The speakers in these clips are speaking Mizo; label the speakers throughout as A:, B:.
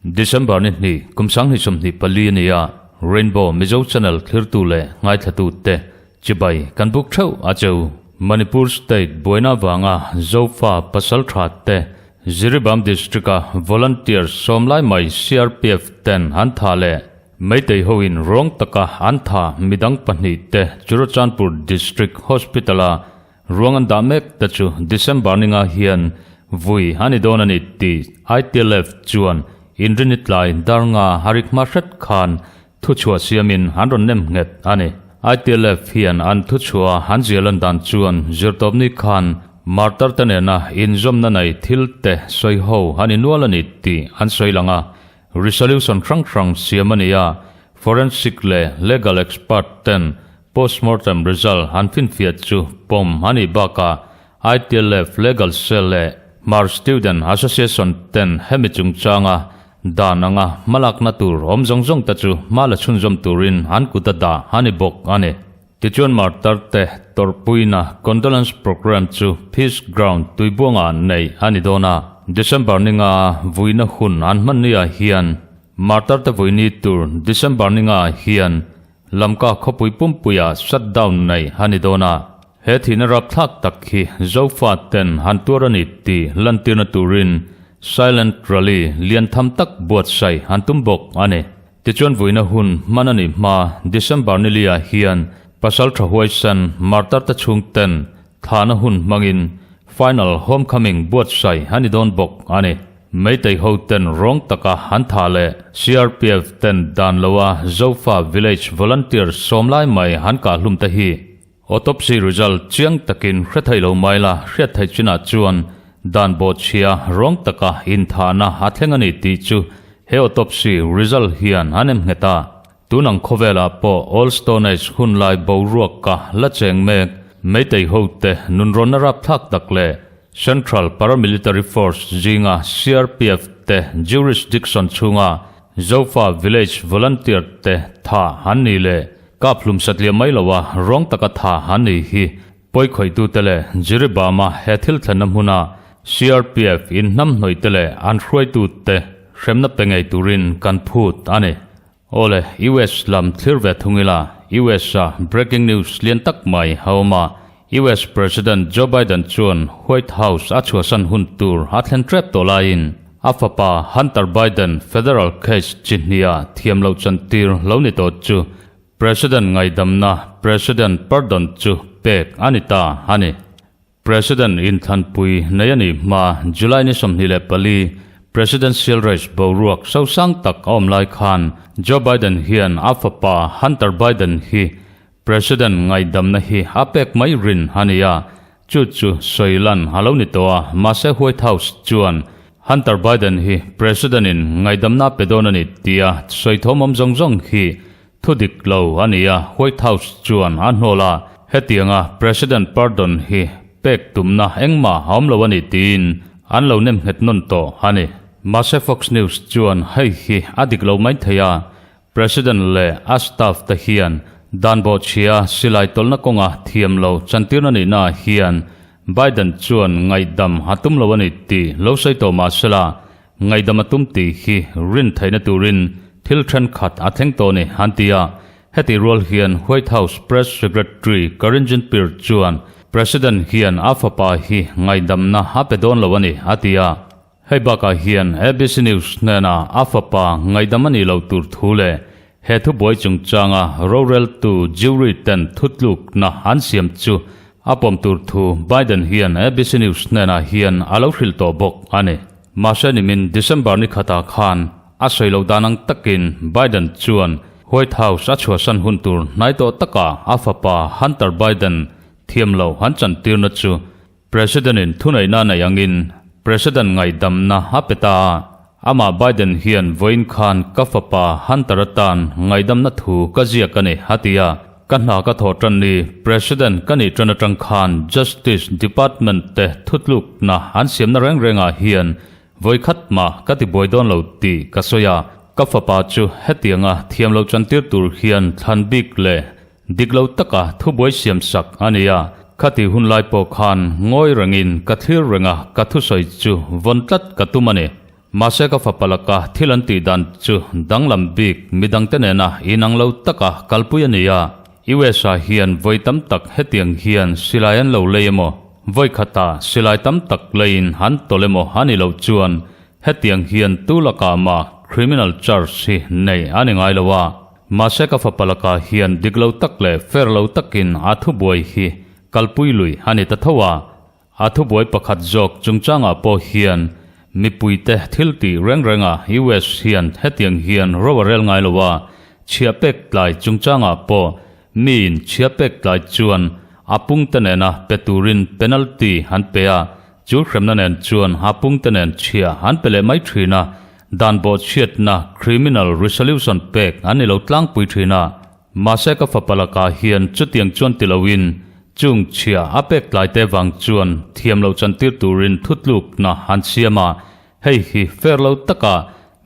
A: December ni hnih, kum 2024 a ni a, Rainbow Mizo Channel thlirtu leh ngaithlatute chibai kan buk theuh a cheu. Manipur State buaina vanga Zofa pasal tha te Jiribam District-a volunteer sawmlai mai CRPF ten an tha leh Meitei hoin rawng taka an tha midang pahnih te Churachandpur District Hospital-a Ruang an dah mek te chu December ninga hian vui a ni dawn a ni tih ITLF chuan inrini tlai dar nga harik hma hret khan thuchhuah siamin an rawn nem nghet a ni. ITLF hian an thuchhuah an zial an dan chuan zirtawpni khan martar te nena inzawmna nei thil te sawi ho a ni nual a ni tih an sawi lang a, resolution hrang hrang siam a ni a, forensic leh legal expert ten Postmortem result han finfiah chu pawm a nih bakah ITLF Legal Cell leh Hmar Student Association ten hemi chungchanga dan anga hmalakna tur awm zawng zawng te chu hma la chhunzawm turin an kut a dah a ni bawk a ni. Tichuan martar te tawrhpuina Condolence Programme chu Peace Ground Tuibuangah neih a ni dawn a. December ninga vuina hun an hman niah hian martar te vuini tur December ninga hian Lamka khawpui pumpuia shutdown nei a ni dawn a, he thihna rapthlak tak hi Zofa ten han tuar a ni tih lantirna turin Silent Rally lian tham tak buatsaih an tum bawk a ni. Tichuan vuina hun hman a nih hma December ni liah hian Pasal tha huaisan Martar te chhung ten thlahna hun hmangin Final Homecoming buatsaih a ni dawn bawk a ni. Meitei ho ten rawng taka an thah leh CRPF ten dan loa Zofa Village Volunteer sawm lai mai an kah hlum te hi autopsy result chiang takin hre thei lo mai la hriat theih chinah chuan dan bawhchhia rawng taka inthahna a thleng a ni tih chu he autopsy result hian an em nghet a. Tun ang khawvelah pawh Old Stone Age hun lai boruak ka la cheng mek Meitei ho te nunrawnna rapthlak tak leh Central Paramilitary Force zinga CRPF te jurisdiction chhunga Zofa Village Volunteer te tha an ni leh kap hlum satliah mai loa rawng taka tha an ni hi pawikhawih-tute leh Jiribama he thil thlenna hmuna CRPF inhnamhnawih te leh an hruaitute hremna pe ngei turin kan phut a ni. Awle, US lam thlir ve thung ila, US a breaking news lian tak mai a awm a, US President Joe Biden chuan White House a chhuahsan hun tur a thlen tep tawh laiin a fapa Hunter Biden federal case chi hniha thiam loh chantir lo ni tawh chu President ngaidamna President pardon chu pek a ni ta a ni. President inthlanpui nei a nih hma July ni 24 Presidential race boruak sosang tak a awm lai khan Joe Biden hian a fapa Hunter Biden hi President ngaihdamna hi a pek mai rin a ni a, chu chu sawi lan a lo ni tawh a, mahse White House chuan Hunter Biden hi President in ngaihdamna a pe dawn a ni tia sawi thawm awm zawng zawng hi Thu dik lo a ni a, White House chuan a hnawl a, hetianga President pardon hi pek tumna engmah a awm lo a ni tiin an lo nem nghet nawn tawh a ni. Mahse Fox News chuan hei hi a dik lo mai thei a, President leh a staff te hian dan bawhchhia silai tawlhna kawnga thiam lo chantirna nihnaah hian Biden chuan ngaihdam a tum lo a ni tih lo sawi tawh mahsela Ngaihdam a tum tih hi rin theihna turin thil thenkhat a thleng tawh ni an ti a. Heti rual hian White House Press Secretary Karine Jean-Pierre chuan President hian a fapa hi ngaihdamna a pe dawn lo a ni a ti a. Hei bakah hian ABC News hnenah a fapa ngaihdam a nih loh tur thu leh he thubuai chungchanga roreltu jury ten thutlukna an siam chu a pawm tur thu Biden hian ABC News hnenah hian a lo hrilh tawh bawk a ni. Mahse nimin December ni khatah khan a sawi loh dan ang takin Biden chuan White House a chhuahsan hun tur hnai tawh takah a fapa Hunter Biden thiam loh an chantirna chu President-in thuneihna a neih angin President ngaihdamna a pe ta a. Amah Biden hian vawiin khan ka fapa Hunter atan ngaihdamna thu ka ziak a ni a ti a. Ka hna ka thawh tan ni, President ka nih tan atang khan Justice Department te thutlukna an siamna reng rengah hian vawikhat mah ka ti buai dawn lo tih ka sawi a. Ka fapa chu hetianga thiam lo chantir tur hian thlan bik leh dik lo taka thubuai siam sak a ni a. Khati hun lai pawh khan ngawi rengin ka thlir reng a, ka thusawi chu vawn tlat ka tum a ni. Mahse ka fapa laka thil an tih dan chu danglam bik midangte nena inang lo taka kalpui a ni a. US ah hian vawi tam tak hetiang hian silai an lo lei emaw, vawi khatah silai tam tak leiin an tawlh emaw a ni loh chuan hetiang hian tu lakah mah criminal charge hi nei a ni ngai lo a. Mahse ka fapa lakah hian dik lo tak leh fair lo takin a thubuai hi kalpui lui a ni ta tho a. A thubuai pakhat zawk chungchangah pawh hian mipuite thil tih reng rengah US hian hetiang hian ro a rel ngai lo a, chhiah pek tlai chungchangah pawh miin chhiah pek tlai chuan a pungte nena pe turin penalty an pe a, chu hremna nen chuan a pungte nen chhiah an pe leh mai thin a, dan bawhchhiatna criminal resolution pek an ni lo tlangpui thin a. Mahse ka fapa lakah hian chutiang chuan ti loin chung chhia a pek tlai te vang chuan thiam lo chantir turin thutlukna an siam a, hei hi fair lo taka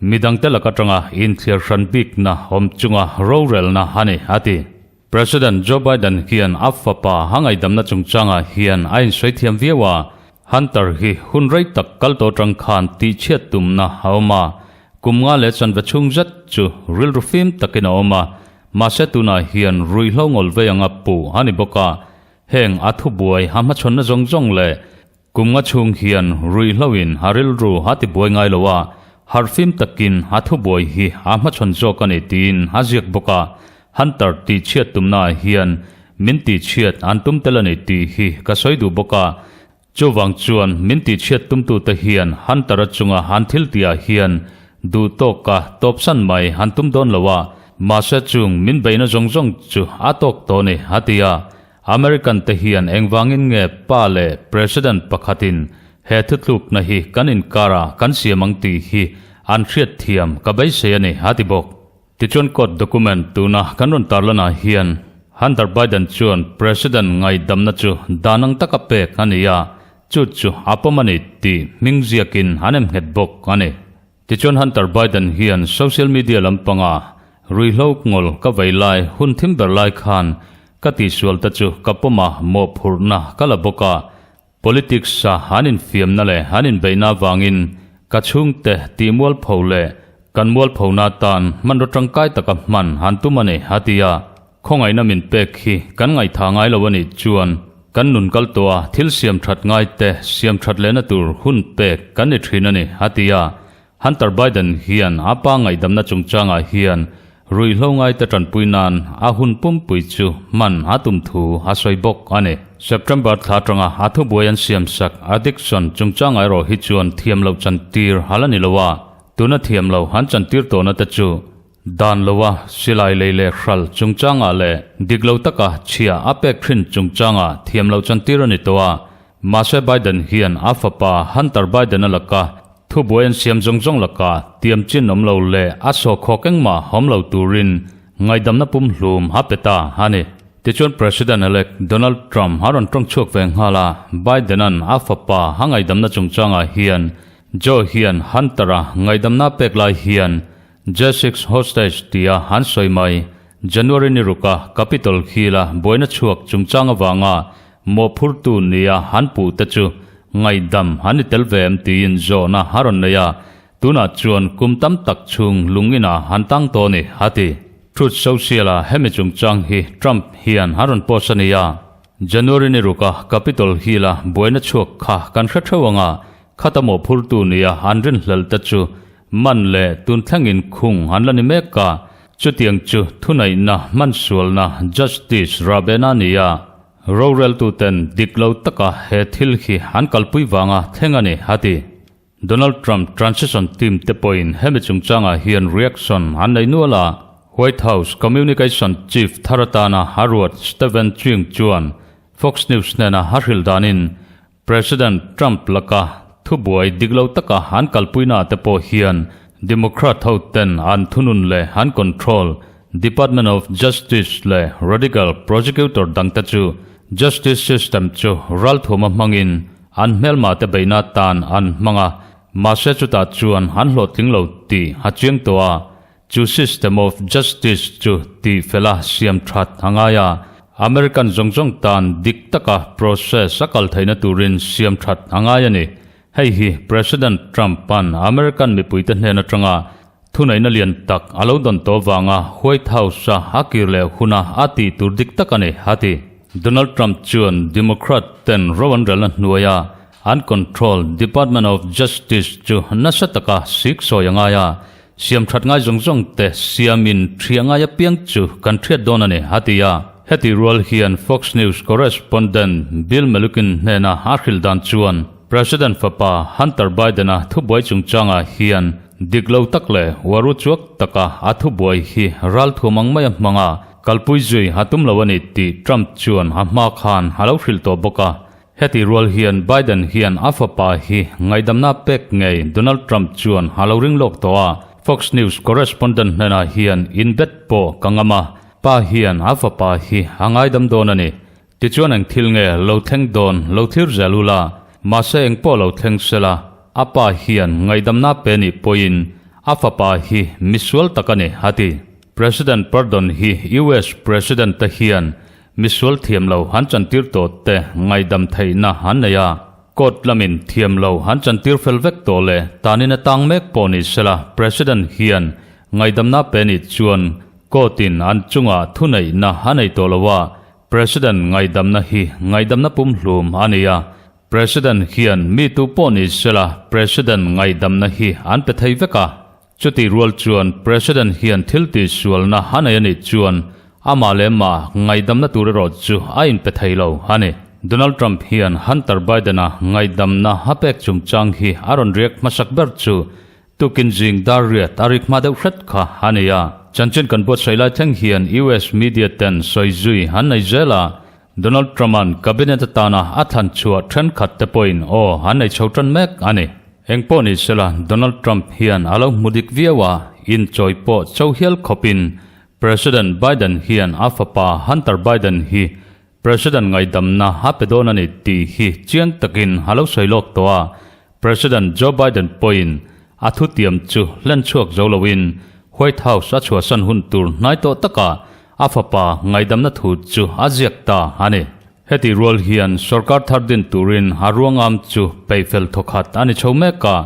A: midangte lak atanga inthliar hran bikna awm chunga rorelna a ni, a ti. President Joe Biden hian a fapa a ngaihdamna chungchangah hian a insawi thiam viau a, Hunter hi hun rei tak kal tawh atang khan tihchhiat tumna a awm a, Kum nga leh chanve chhung zet chu rilru fim takin a awm a, mahse tunah hian ruihhlo ngawl vei anga puh a ni bawk a, heng a thubuai a hmachhawnna zawng zawng leh kum nga chhung hian ruihhloin a rilru a tibuai ngai lo a, harhfim takin a thubuai hi a hmachhawn zawk a ni tiin a ziak bawk a, Hunter tihchhiat tumnaah hian min tihchhiat an tum tel a ni tih hi ka sawi duh bawk a, Chuvang chuan min tihchhiat tumtute hian Hunter-a chunga an thil tihah hian duh tawka tawpsan mai an tum dawn lo a, mahse chung min beihna zawng zawng chu a tawk tawh ni, a ti a. American-te hian engvangin nge pa leh President pakhatin he thutlukna hi kan inkarah kan siam ang tih hi an hriatthiam ka beisei a ni, a ti bawk. Tichuan court document tuna kan rawn tarlanah hian Hunter Biden chuan President ngaihdamna chu dan ang taka pek a ni a, chu chu a pawm a ni tih hming ziakin an em nghet bawk a ni. Tichuan Hunter Biden hian social media lampanga ruihhlo ngawl ka vei lai hun thim ber lai khan ka tihsual te chu ka pawm a mawhphurhna ka la bawk a, Politics-a an infiamna leh an inbeihna avangin ka chhungte tih mualpho leh kan mualphona atan hmanraw tangkai taka hman an tum a ni, a ti a. Khawngaihna min pek hi kan ngaihthah ngai lo a nih chuan kan nun kal tawh a thil siam that ngaite siam that lehna tur hun pek kan ni thin a ni, a ti a. Hunter Biden hian a pa ngaihdamna chungchangah hian ruihhlo ngaite tanpui nan a hun pumpui chu hman a tum thu a sawi bawk a ni. September thla atanga a thubuai an siamsak addiction chungchangah erawh hi chuan thiam loh chantir a la ni lo a, tuna thiam lo an chantir tawhna te chu dan loa silai lei leh hral chungchangah leh dik lo taka chhia a pek thin chungchangah thiam loh chantir a ni tawh a, mahse Biden hian a fapa Hunter Biden-a laka Thubuai an siam zawng zawng lakah tiam chin awm lo leh a sawhkhawk engmah awm lo turin ngaihdamna pumhlum a pe ta a ni. Tichuan President-elect Donald Trump a rawn tawng chhuak ve nghal a, Biden-a'n a fapa a ngaihdamna chungchangah hian Joe hian Hunter-a ngaihdamna pek lai hian J-six hostage tia an sawi mai. January ni ruka Capitol Hill-a buaina chhuak chungchang avanga mawhphurtu nia an puhte chu ngaihdam an ni tel ve em tiin zawhna a rawn nei a, tunah chuan kum tam tak chhung lungin-ah an tang tawh a ni, a ti. Truth Social-a hemi chungchang hi Trump hian a rawn post a ni a, January ni ruka Capitol Hill-a buaina chhuak kha kan hre theuh ang a, khata mawhphurtu nia an rinhlelh te chu Man leh tun thlengin khung an la ni mek a, chutiang chu thuneihna hmansualna Justice Rabena ni a, roreltuten dik lo taka he thil hi an kalpui vanga thleng a ni, a ti. Donald Trump transition team te pawhin hemi chungchangah hian reaction an nei nual a, White House communication chief thar atana a ruat Steven Cheung chuan Fox News hnena a hrilh danin President Trump laka thubuai dik lo taka an kalpuina te pawh hian Democrat ho ten an thunun leh an control Department of Justice leh radical prosecutor dangte chu justice system chu ralthuama hmangin an hmelma te beihna tan an hmang a, mahse chutah chuan an hlawhtling lo tih a chiang tawh a. Chu system of justice chu tih fel a siam that a ngai a, American zawng zawng tan dik taka process a kal theihna turin siam that a ngai a ni. Hei hi President Trump-a'n American mipuite hnen atanga Thuneihna lian tak a lo dawn tawh vanga White House-a a kir leh huna a tih tur dik tak a ni, a ti. Donald Trump chuan Democrat ten ro an relna hnuaia an control Department of Justice chu nasa taka sik sawi a ngai a, siam that ngai zawng zawng te siamin ṭhia ngai apiang chu kan ṭhiat dawn a ni, a ti a. Heti rual hian Fox News correspondent Bill Melugin hnena a hrilh dan chuan President fapa Hunter Biden-a thubuai chungchangah hian Dik lo tak leh uaru chuak taka a thubuai hi ralthuam ang maia hmanga kalpui zui a tum lo a ni tih Trump chuan a hma khan a lo hrilh tawh bawk a. Heti rual hian Biden hian a fapa hi ngaihdamna pek ngei Donald Trump chuan a lo ring lawk tawh a. Fox News correspondent hnenah hian inbet pawh ka ngam a, pa hian a fapa hi a ngaidam dawn a ni. Tichuan eng thil nge lo thleng dawn lo thlir zel ula, mahse eng pawh lo thleng sela, a pa hian ngaihdamna pe nih pawhin a fapa hi misual tak a ni, a ti. President Pardon hi US President te hian misual thiam lo an chantir tawh te ngaihdam theihna an nei a, court lamin thiam lo an chantir fel vek tawh leh tanin a tang mek pawh ni sela President hian ngaihdamna pe nih chuan court in an chungah thuneihna a nei tawh lo a, President ngaihdamna hi ngaihdamna pumhlum a ni a, President hian mi tu pawh ni sela President ngaihdamna hi an pe thei vek a. Chutih rual chuan President hian thil tihsualna a nei a nih chuan amah leh mah ngaihdamna tur erawh chu a inpe thei lo a ni. Donald Trump hian Hunter Biden-a ngaihdamna a pek chungchang hi a rawn riak hmasak ber chu Tukin zing dar riat a rik hma deuh hret kha a ni a. Chanchin kan buatsaih lai thleng hian US media ten sawi zui an nei zel a, Donald Trump-a'n cabinet atana a thlan chhuah thenkhat te pawhin aw an nei chho tan mek a ni. Eng pawh ni sela Donald Trump hian a lo hmu dik viau a, inchawi pawh cho hial khawpin President Biden hian a fapa Hunter Biden hi President ngaihdamna a pe dawn a ni tih hi chiang takin a lo sawi lawk tawh a, President Joe Biden pawhin a thutiam chu hlen chhuak zo loin White House a chhuahsan hun tur hnai tawh takah a fapa ngaihdamna thu chu a ziak ta a ni. Heti rual hian sorkar thar din turin a ruangam chu peihfel thawkhat a ni chho mek a,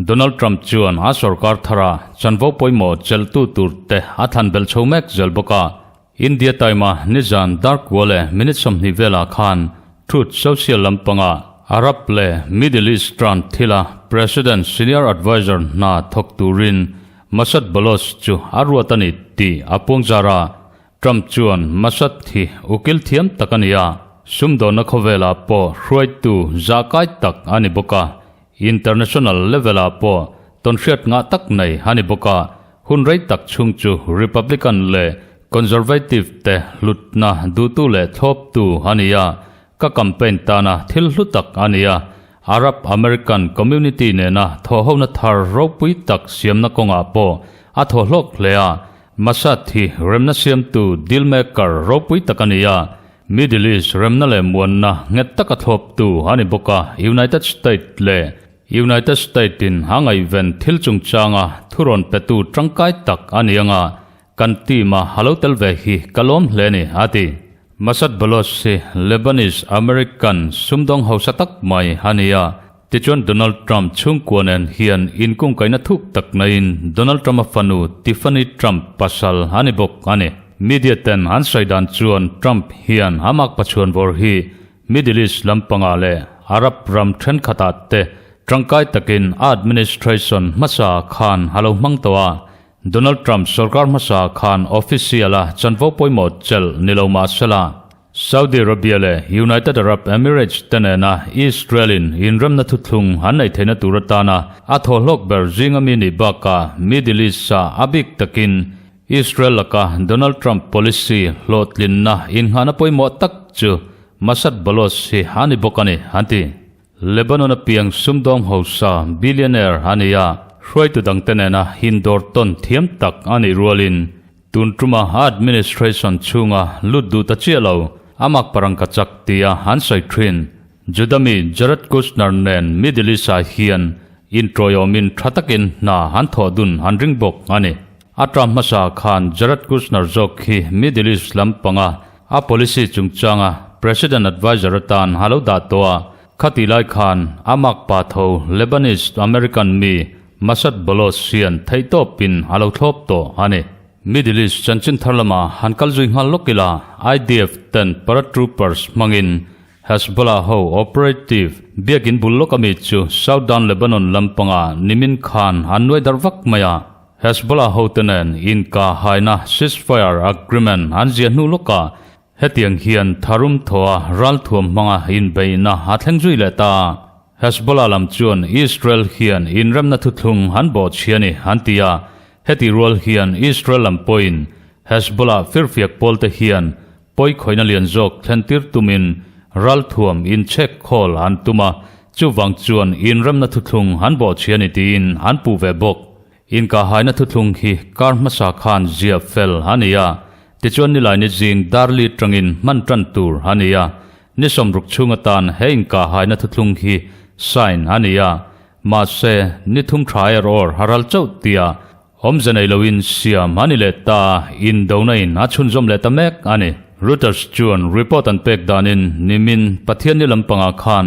A: Donald Trump chuan a sorkar thara chanvo pawimawh chelhtu turte a thlan belh chho mek zel bawk a. India Time-a nizan dar kua leh minute 20 velah khan Truth Social lampanga Arab leh Middle East ran thila President Senior Adviser hna thawk turin Massad Boulos chu a ruat a ni tih a puangzar a. Trump chuan Massad hi ukil thiam tak a ni a, sumdawnna khawvelah pawh hruaitu zahkai tak a ni bawk a, International level-ah pawh tawnhriat ngah tak nei a ni bawk a, hun rei tak chhung chu Republican leh Conservative te hlutna duhtu leh thlawptu a ni a, ka campaign tana thil hlu tak a ni a, Arab American community nena thawhhona thar ropui tak siamna kawngah pawh a thaw hlawk hle a, Massad hi remna siamtu dealmaker ropui tak a ni a, Middle East remna leh muanna nghet taka thlawptu a ni bawk a, United State leh United State in a ngaihven thil chungchanga thurawn petu tangkai tak a ni anga kan team a a lo tel ve hi ka lawm hle ni, a ti. Massad Boulos hi Lebanese American sumdawng hausa tak mai a ni a, tichuan Donald Trump chhungkua nen hian inkungkaihna thuk tak naiin Donald Trump-a fanu Tiffany Trump pasal a ni bawk a ni. Media ten an sawi dan chuan Trump hian a mak pachhuan vawr hi Middle East lampangah leh Arab ram thenkhatah te tangkai takin a administration hmasa khan a lo hmang tawh a. Donald Trump sorkar hmasa khan official-a chanvo pawimawh chelh ni lo mah sela, Saudi Arabia leh United Arab Emirates te nena Israel-in inremna thuthlung an neih theihna tur atana a thawhlawk ber zinga mi nih bakah Middle East-ah a bik takin Israel laka Donald Trump policy hlawhtlinna innghahna pawimawh tak chu Massad Boulos hi a ni bawk a ni, an ti. Lebanon a piang sumdawng hausa billionaire a ni a, hruaitu dangte nena indawr tawn thiam tak a nih rualin tun tuma a administration chhunga lut duh ta chiah lo, amak parangka chak tia an sawi thin. Juda mi Jared Kushner nen Middle East-ah hian inṭawiawmin tha takin hna an thawh dun an ring bawk a ni. A term hmasa khan Jared Kushner zawk hi Middle East lampanga a policy chungchanga President adviser atan a lo dah tawh a, khatih lai khan a makpa tho Lebanese American mi Massad Boulos hian theihtawpin a lo thlawp tawh a ni. Middle East chanchin thar lamah han kal zui nghal lawk ila, IDF ten paratroopers hmangin Hezbollah ho operative biakin bul lawk ami chu Southern Lebanon lampanga nimin khan an nuai darh vak mai a. Hezbollah hote nen inka haina ceasefire agreement an ziah hnu lawkah hetiang hian tharum thawha ralthuam hmanga inbeihna a thleng zui leh ta. Hezbollah lam chuan Israel hian inremna thuthlung an bawhchhia ni an ti a, heti rual hian Israel lam pawhin Hezbollah firfiak pawlte hian Pawi khawihna lian zawk thlentir tumin ralthuam inchhek khawl an tum a, chuvang chuan inremna thuthlung an bawhchhia ni tiin an puh ve bawk. Inkahaina thuthlung hi kar hmasa khan ziah fel a ni a, tichuan nilaini zing darli tangin hman tan tur a ni a, ni sawmruk chhung atan he inkahaina thuthlung hi sign a ni a, mahse ni thum tha erawh haral chauh tia Awmze nei loin siam a ni leh ta, indona in a chhunzawm leh ta mek a ni. Reuters chuan report an pek danin nimin Pathianni lampangah khan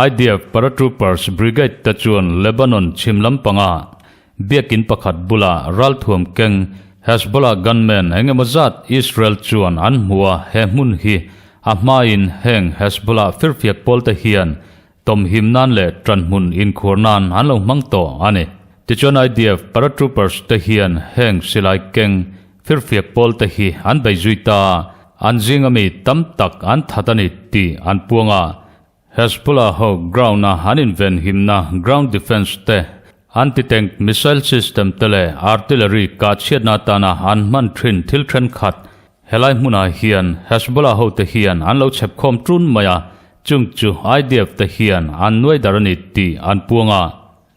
A: IDF Paratroopers Brigade te chuan Lebanon chhim lampanga biakin pakhat bula ralthuam keng Hezbollah gunmen eng emaw zat Israel chuan an hmu a, he hmun hi a hmain heng Hezbollah firfiak pawlte hian Tawmhim nan leh ṭanhmun inkhuar nan an lo hmang tawh a ni. Tichuan IDF paratroopers te hian heng silai keng firfiak pawl te hi an bei zui ta a, an zinga mi tam tak an that a ni tih an puang a. Hezbollah ho ground a an invenhimna ground defence te, anti-tank missile system te leh artillery kahchhiatna atana an hman ṭhin thil ṭhenkhat Helai hmunah hian Hezbollah hote hian an lo chhep khawm ṭun mai a, chung chu IDF te hian an nuai dar a ni tih an puang a.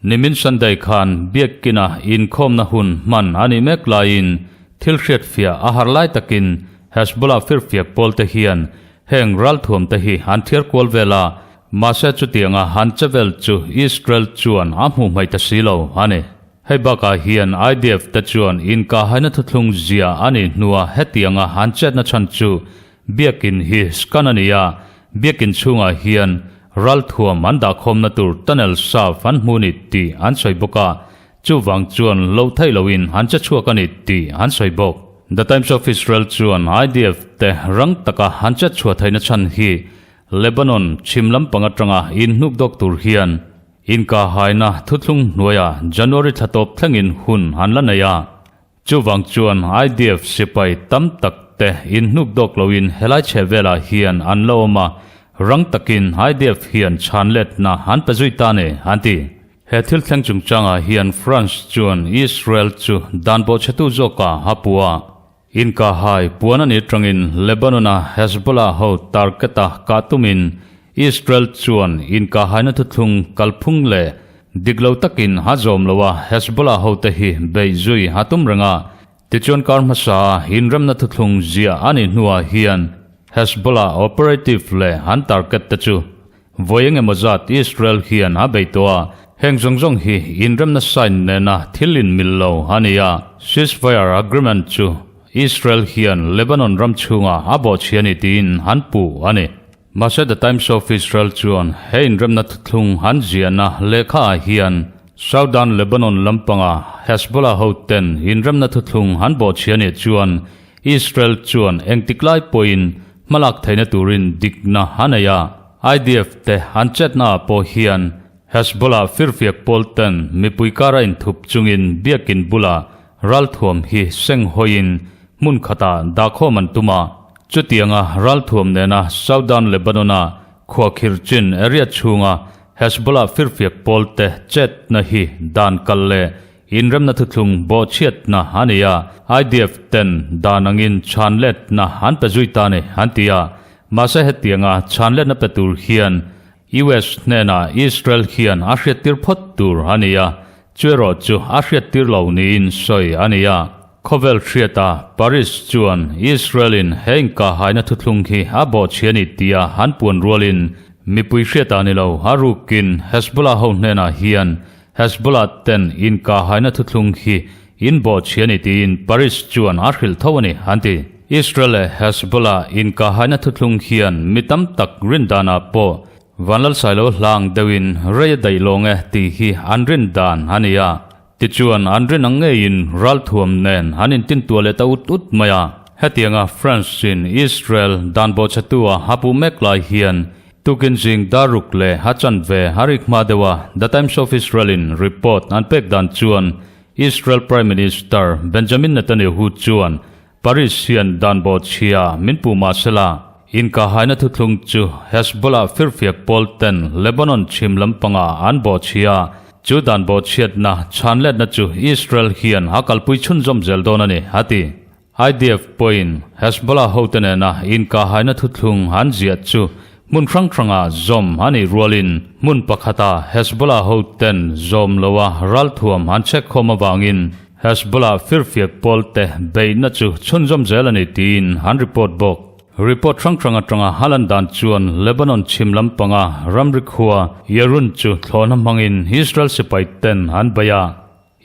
A: Nimin Sunday khan Biakina inkhawmna hun hman a nih mek laiin thil hriatfiah a har lai takin Hezbollah firfiak pawlte hian heng ralthuam te hi an thiar kual vel a, mahse chutianga an che vel chu Israel chuan a hmuh hmaih ta si lo a ni. Hei bakah hian IDF te chuan inkahaina thuthlung zia a nih hnua hetianga an chetna chhan chu Biakin hi scan a ni a, Biakin chhungah hian ralthuam an dahkhawmna tur tunnel saf an hmu ni tih an sawi bawk a, chuvang chuan lo theih loin an che chhuak a ni tih an sawi bawk. The Times of Israel chuan IDF te rang taka an chet chhuah theihna chhan hi Lebanon chhim lampang atanga inhnuk dawk tur hian Inkahaina thuthlung hnuaiah January thla tawp thlengin hun an la nei a, chuvang chuan IDF sipai tam tak te inhnuk dawk loin helai chheh velah hian an la awm a, rang takin IDF hian chhan letna an pe zui ta ni, an ti. He thil thleng chungchangah hian France chuan Israel chu dan bawhchhetu zawkah a puh a, Inkahhai puan a nih atangin Lebanon-a Hezbollah ho target-a kah tumin Israel chuan inkahhaina thuthlung kalphung leh dik lo takin a zawm lo a, Hezbollah hote hi beih zui a tum reng a. Tichuan kar hmasa inremna thuthlung ziah a nih hnuah hian Hezbollah operative leh an target te chu Vawi engemaw zat Israel hian a bei tawh a, heng zawng zawng hi inremna sign nena thil inmil lo a ni a. Ceasefire agreement chu Israel hian Lebanon ram chhungah a bawhchhia a ni tiin an puh a ni. Mahse The Times of Israel chuan he inremna thuthlung an ziahna lehkha ah hian Southern Lebanon lampanga Hezbollah hoten inremna thuthlung an bawhchhia nih chuan Israel chuan engtik lai pawhin hmalak theihna turin dikna a nei a, IDF te an chetna ah pawh hian Hezbollah firfiak pawl ten mipui kara inthup chungin biakin bulah ralthuam hi seng hawiin hmun khatah dahkhawm an tum a, chutianga ralthuam nena Southern Lebanon-a khuakhir chin area chhunga Hezbollah firfiak pawl te chetna hi dan kal leh Inremna thuthlung bawhchhiatna a ni a, IDF ten dan angin chhanletna an pe zui ta ni an ti a. Mahse hetianga chhanletna pe tur hian US hnenah Israel hian a hriattir phawt tur a ni a, chu erawh chu a hriattir lo niin sawi a ni a. Khawvel hriata Paris chuan Israel-in he inkahhaina thuthlung hi a bawhchhia ni tia an puan rualin mipui hriatah ni lo a rukin Hezbollah ho hnenah hian Hezbollah ten inkahaina thuthlung hi In bawhchhi a ni tiin Paris chuan a hrilh tho a ni, an ti. Israel leh Hezbollah inkahaina thuthlung hian mi tam tak rin danah pawh Vanlalsailo hlang deuhin rei a daih lawng e tih hi an rin dan a ni a. Tichuan an rin ang ngeiin ralthuam nen an intintuah leh ta ut ut mai a. Hetianga France-in Israel dan bawhchhetu a a puh mek lai hian tukin zing daruk leh a chanve a rik hma deuh a, The Times of Israel-in report an pek dan chuan Israel Prime Minister Benjamin Netanyahu chuan Paris hian dan bawhchhia min puh mah sela, inkahaina thuthlung chu Hezbollah firfiak pawl ten Lebanon chhim lampanga an bawhchhia, chu dan bawhchhiatna chhanletna chu Israel hian a kalpui chhunzawm zel dawn a ni, a ti. IDF pawhin Hezbollah hote nena inkahaina thuthlung an ziah chu hmun hrang hrangah zawm a nih rualin hmun pakhata Hezbollah hoten zawm loa ralthuam an chhek khawm avangin Hezbollah firfiak pawlte beihna chu chhunzawm zel a ni tiin an report bawk. Report hrang hrang atanga a lan dan chuan Lebanon chhim lampanga ramri khua Yarun chu thlawhna hmangin Israel sipai ten an bei a.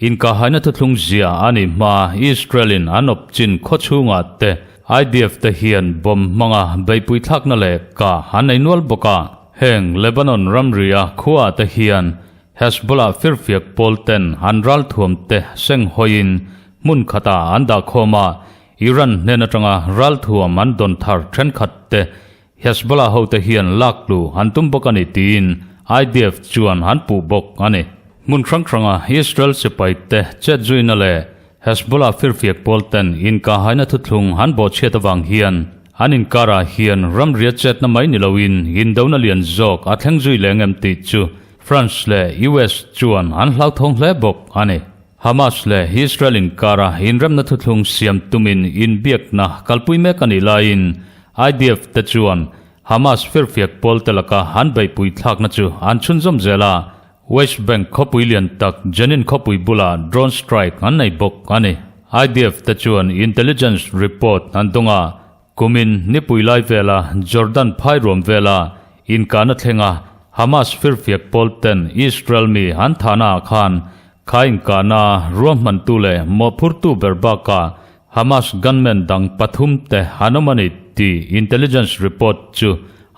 A: Inkahaina thuthlung zia a nih hma Israel-in an awp chin khaw chhungah te IDF te hian bomb hmanga beihpui thlakna leh kah an ei nual bawk a. Heng Lebanon ramria khuaah te hian Hezbollah firfiak pawl ten an ralthuam te seng hawiin hmun khatah an dah khawm a, Iran hnen atanga ralthuam an dawn thar thenkhat te Hezbollah hote hian lak tlu an tum bawk a ni tiin IDF chuan an puh bawk a ni. Hmun hrang hranga Israel sipai te chet zuina leh Hezbollah firfiak pawl ten inkahaina thuthlung an bawhchhiat avang hian an inkarah hian ramria chetna mai ni loin indona lian zawk a thleng zui leng em tih chu France leh US chuan an hlauthawng hle bawk a ni. Hamas leh Israel inkara inremna thuthlung siam tumin inbiakna kalpui mek a nih laiin IDF te chuan Hamas firfiak pawl te laka an beihpui thlakna chu an chhunzawm zel a, West Bank khawpui lian tak Jenin khawpui bulah drone strike an nei bawk a ni. IDF te chuan intelligence report an dawng a, kumin nipui lai vela Jordan phai ruam vela inkahna thlenga Hamas firfiak pawl ten Israel mi an thahna ah khan kha inkahna ruahmantu leh mawhphurtu ber bakah Hamas gunman dang pathum te an awm a ni tih intelligence report chu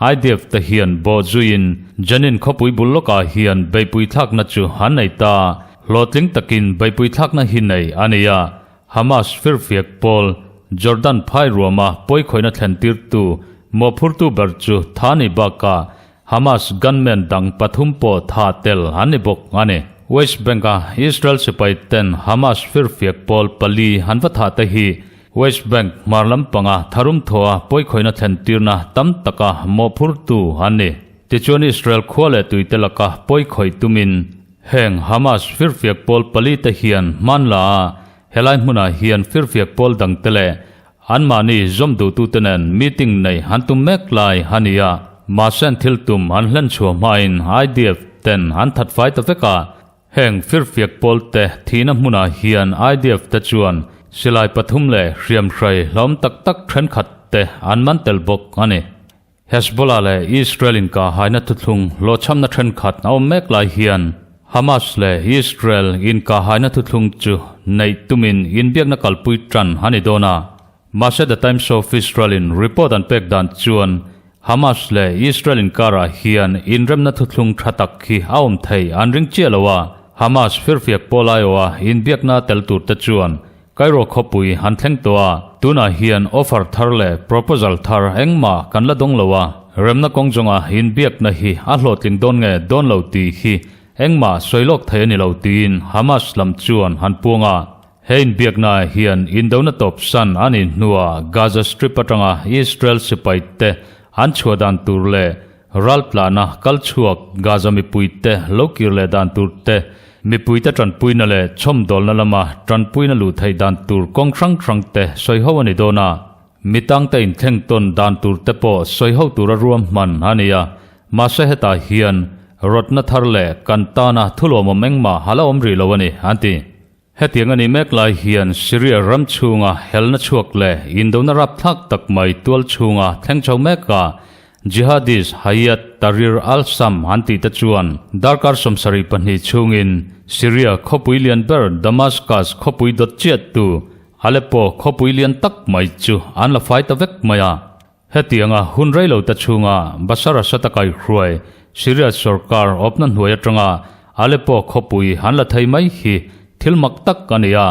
A: IDF te hian bawh zuiin Jenin khawpui bul lawkah hian beihpui thlakna chu an nei ta. Hlawhtling takin beihpui thlakna hi nei a ni a, Hamas firfiak pawl Jordan phai ruama pawikhawihna thlentirtu mawhphurtu ber chu tha ni bakah Hamas gunman dang pathum pawh tha tel an ni bawk a ni. West Bank-a Israel sipai ten Hamas firfiak pawl pali an va thah te hi West Bank hmar lampanga tharum thawha pawikhawihna thlentirna tam taka mawhphurtu an ni. Tichuan Israel khua leh tuite laka pawikhawih tumin heng Hamas firfiak pawl pali te hian hmanla a helai hmunah hian firfiak pawl dangte leh Anmahni zawm duhtute nen meeting nei an tum mek lai a ni a, mahse an thil tum an hlen chhuah hmain IDF ten an that fai ta vek a, heng firfiak pawl te thihna hmunah hian IDF te chuan silai pathum leh hriamhrai hlawm tak tak thenkhat te an man tel bawk a ni. Hezbollah leh Israel inkahaina thuthlung hlawhchhamna thenkhat a awm mek lai hian Hamas leh Israel inkahaina thuthlung chu neih tumin inbiakna kalpui tan a ni dawn a. Mahse The Times of Israel-in report an pek dan chuan Hamas leh Israel inkarah hian inremna thuthlung tha tak hi a awm thei an ring chiah lo a, Hamas firfiak pawl aiawha inbiakna tel turte chuan Cairo khawpui an thleng tawh a, tunah hian offer thar leh proposal thar engmah kan la dawng lo a, remna kawng zawnga inbiakna hi a hlawhtling dawn nge dawn lo tih hi engmah sawi lawk thei a ni lo tiin Hamas lam chuan han puang a. He inbiaknaah hian indona tawp san a nih hnuah Gaza Strip atanga Israel sipai te an chhuah dan tur leh Raltlana kal chhuak Gaza mipuite lo kir leh dan tur te, mipuite tanpuina leh chhawmdawlna lama tanpuina luh theih dan tur kawng hrang hrang te sawi ho a ni dawn a. Mi tangte inthleng tawn dan tur te pawh sawi ho tura ruahman a ni a. Mahse hetah hian rawtna thar leh kan tana thulawmawm engmah a la awm rih lo a ni, an ti. Hetiang a nih mek lai hian Syria ram chhunga helna chhuak leh indona rapthlak tak mai tual chhunga thleng chho meka Jihadist Hayat Tahrir al-Sham an tih te chuan darkar 72 chhungin Syria khawpui lian ber Damascus khawpui dawt chiahtu Aleppo khawpui lian tak mai chu an la fai ta vek mai a. Hetianga hun rei lo ta chhunga Bashar Assad a kaihruai Syria sorkar awpna hnuai atanga Aleppo khawpui an la thei mai hi thil mak tak a ni a.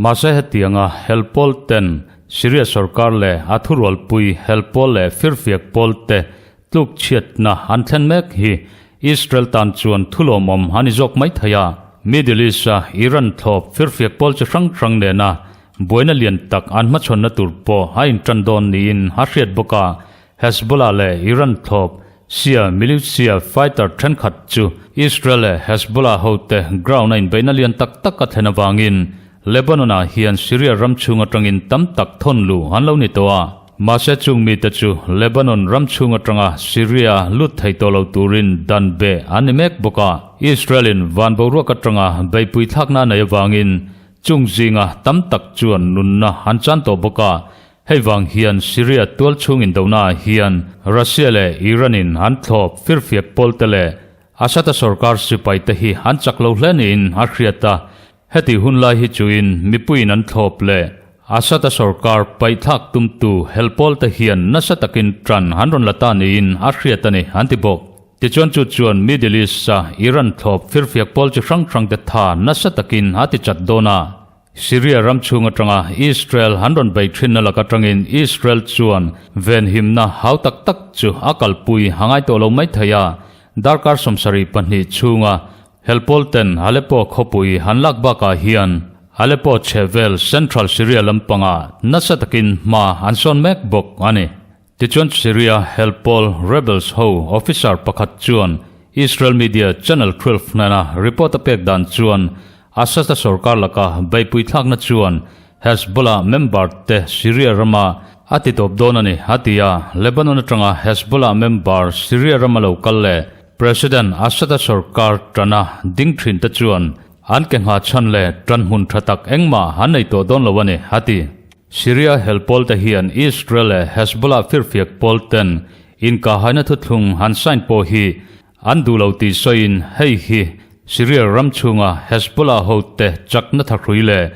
A: Mahse hetianga hel pawl ten Syria sorkar leh a thurualpui hel pawl leh firfiak pawl te tluk chhiatna an thlen mek hi Israel tan chuan thulawmawm a ni zawk mai thei a. Middle East-a Iran thlawp firfiak pawl chi hrang hrang nena buaina lian tak an hmachhawnna tur pawh a intan dawn niin a hriat bawk a. Hezbollah leh Iran thlawp Shia militia fighter thenkhat chu Israel leh Hezbollah hote ground a inbeihna lian tak tak a thlen avangin Lebanon-ah hian Syria ram chhung atangin tam tak thawn luh an lo ni tawh a. Mahse chung mite chu Lebanon ram chhung atanga Syria lut thei tawh lo turin dan beh an ni mek bawk a. Israel-in van boruak atanga beihpui thlakna a nei avangin chung zinga tam tak chuan nunna an chan tawh bawk a. Hei vang hian Syria tual chhung indonaah hian Russia leh Iran-in an thlawp firfiak pawlte leh Assad-a sorkar sipaite hi an chak lo hle niin a hriat a. Heti hun lai hi chuin mipuiin an thlawp leh Assad-a sorkar paihthlak tumtu helpawlte hian nasa takin tan an rawn la ta niin a hriat a ni, an ti bawk. Tichuan chu chuan Middle East-a Iran thlawp firfiak pawl chi hrang hrangte tha nasa takin a ti chat dawn a. Syria ram chhung atanga Israel an rawn bei thinna lak atangin Israel chuan venhimna hau tak tak chu a kalpui a ngai tawh lo mai thei a, darkar 72 chhunga Helpawl ten Aleppo khawpui han lak bakah hian Aleppo chhehvel Central Syria lampangah nasa takin hma an sawn mek bawk a ni. Tichuan Syria helpawl rebels ho officer pakhat chuan Israel media Channel 12 hnena report a pek dan chuan Assad-a sorkar laka beihpui thlakna chuan Hezbollah member te Syria rama a ti tawp dawn a ni, a ti a. Lebanon atanga Hezbollah member Syria rama lo kal leh President Assad-a sorkar tana ding thin te chuan an ke ngha chhan leh tan hmun tha tak engmah an nei tawh dawn lo a ni, a ti. Syria hel pawl te hian Israel leh Hezbollah firfiak pawl ten inkahhaina thuthlung han sign pawh hi an duh lo tih sawiin hei hi Syria ram chhunga Hezbollah hote chakna thahrui leh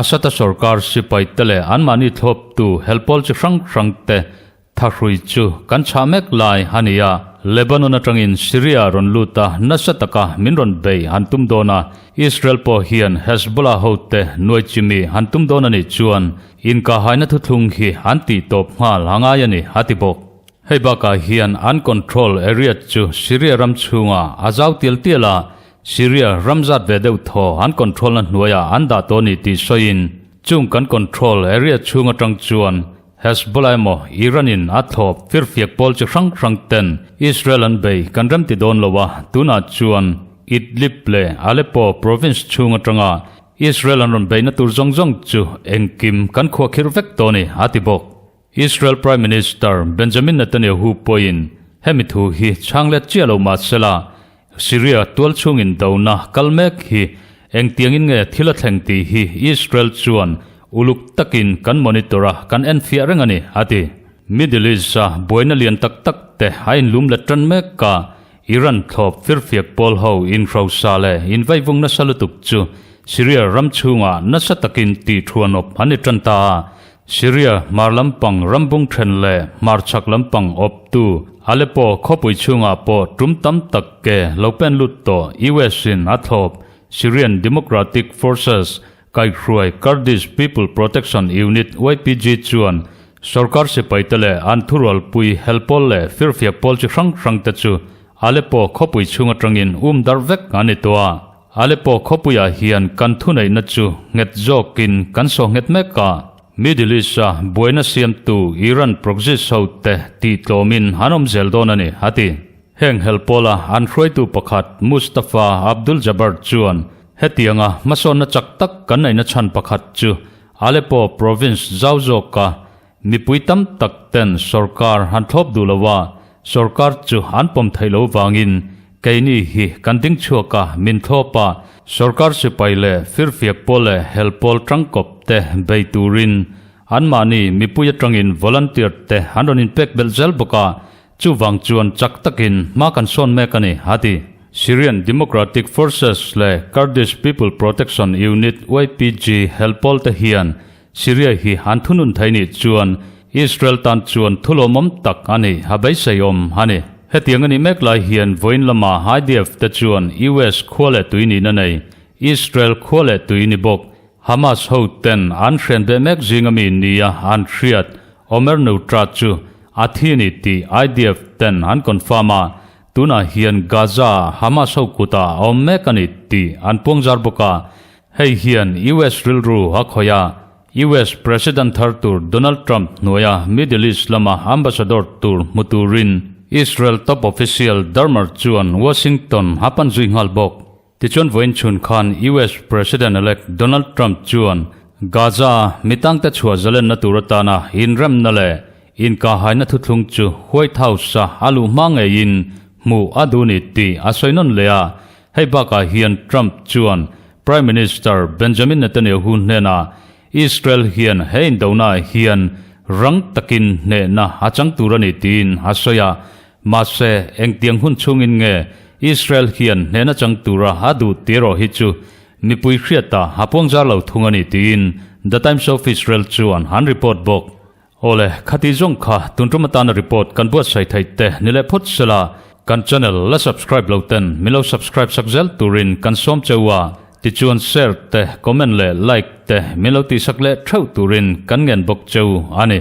A: Assad-a sorkar sipai te leh anmahni thlawptu hel pawl chi hrang hrang te Thahrui chu kan chhah mek lai a ni a, Lebanon atangin Syria rawn lut a, nasa taka min rawn bei han tum dawn a, Israel pawh hian Hezbollah hote nuai chimi han tum dawn a nih chuan inkahaina thuthlung hi an tih tawp nghal a ngai a ni, a ti bawk. Hei bakah hian an control area chu Syria ram chhungah a zau tial tial a, Syria ram zat ve deuh thaw an control na hnuaiah an dah tawh a ni tih sawiin chung kan control area chhung atang chuan Hezbollah emaw Iran-in a thlawp firfiak pawl chi hrang hrang ten Israel an bei kan rem ti dawn lo a, tunah chuan Idlib leh Aleppo province chhung atanga Israel an rawn beihna tur zawng zawng chu engkim kan khuahkhirh vek tawh a ni, a ti bawk. Israel Prime Minister Benjamin Netanyahu pawhin hemi thu hi chhang let chiah lo mah sela, Syria tual chhungin dona kal mek hi engtiangin nge thil a thleng tih hi Israel chuan uluk takin kan monitor a, kan enfiah reng a ni, a ti. Middle East-a buaina lian tak tak te a inlum let tan mek a, Iran thlawp firfiak pawl ho inhrosa leh invaivung nasa lutuk chu Syria ram chhungah nasa takin tihthuanawp an ni tan ta a, Syria hmar lampang rambung then leh hmar chhak lampang awptu Aleppo khawpui chhungah pawh tum tam tak ke lo pen lut tawh US in a thlawp Syrian Democratic Forces kaihhruai Kurdish People Protection Unit YPG chuan sorkar sipaite leh an thurualpui helpawl leh firfiak pawl chi hrang hrangte chu Aleppo khawpui chhung atangin um darh vek an ni tawh a. Aleppo khawpuiah hian kan thuneihna chu nghet zawkin kan saw nghet mek a, Middle East-a buaina siamtu Iran proxies hote tihtlawmin an awm zel dawn a ni, a ti. Heng helpawla an hruaitu pakhat Mustafa Abdul Jabbar chuan hetianga hmasawnna chak tak kan neihna chhan pakhat chu Aleppo province zau zawka Mipui tam tak ten sorkar han thlawp duh lo a, sorkar chu an pawm theih lo vangin keini hi kan ding chhuak a, min thlawp a, sorkar sipai leh firfiak pawl leh hel pawl tangkawp te bei turin anmahni mipui atangin volunteer te an rawn inpek belh zel bawk a, chuvang chuan chak takin hma kan sawn mek a ni, a ti. Syrian Democratic Forces leh Kurdish People Protection Unit, YPG, hel pawl te hian Syria hi an thunun thei nih chuan Israel tan chuan thulawmawm tak a ni, a beiseiawm a ni. Hetiang a nih mek lai hian vawiin lama IDF te chuan US khua leh tui nihna nei, Israel khua leh tui ni bawk, Hamas ho ten an hrian beh mek zinga mi nia an hriat Omer Neutra chu a thi a ni tih IDF ten an confirm a, tunah hian Gaza ah Hamas ho kutah a awm mek a ni tih an puangzar bawk a. Hei hian US rilru a khawih a, US President thar tur Donald Trump hnuaia Middle East lama ambassador tur hmu turin Israel top official Dermer chuan Washington a pan zui nghal bawk. Tichuan vawiin chhun khan US President-elect Donald Trump chuan Gaza mi tangte chhuah zalenna tur atana inremna leh inkahhaina thuthlung chu White House-a a luh hma ngeiin hmuh a duh ni tih a sawi nawn leh a. Hei bakah hian Trump chuan Prime Minister Benjamin Netanyahu hnenah Israel hian he indonaah hian rang takin hnehna a chang tur a ni tiin a sawi a. Mahse, engtiang hun chhungin nge Israel hian hnehna chang tura a duh tih erawh hi chu mipui hriata a puangzar lo thung a ni tiin The Times of Israel chuan an report bawk. Awle, khati zawng kha tun tum atana report kan buatsaih theih te ni leh phawt sela, kan channel la subscribe lo ten min lo subscribe sak zel turin kan sawm cheu a, tichuan share te, comment leh like te min lo tihsak leh theuh turin kan ngen bawk cheu a ni.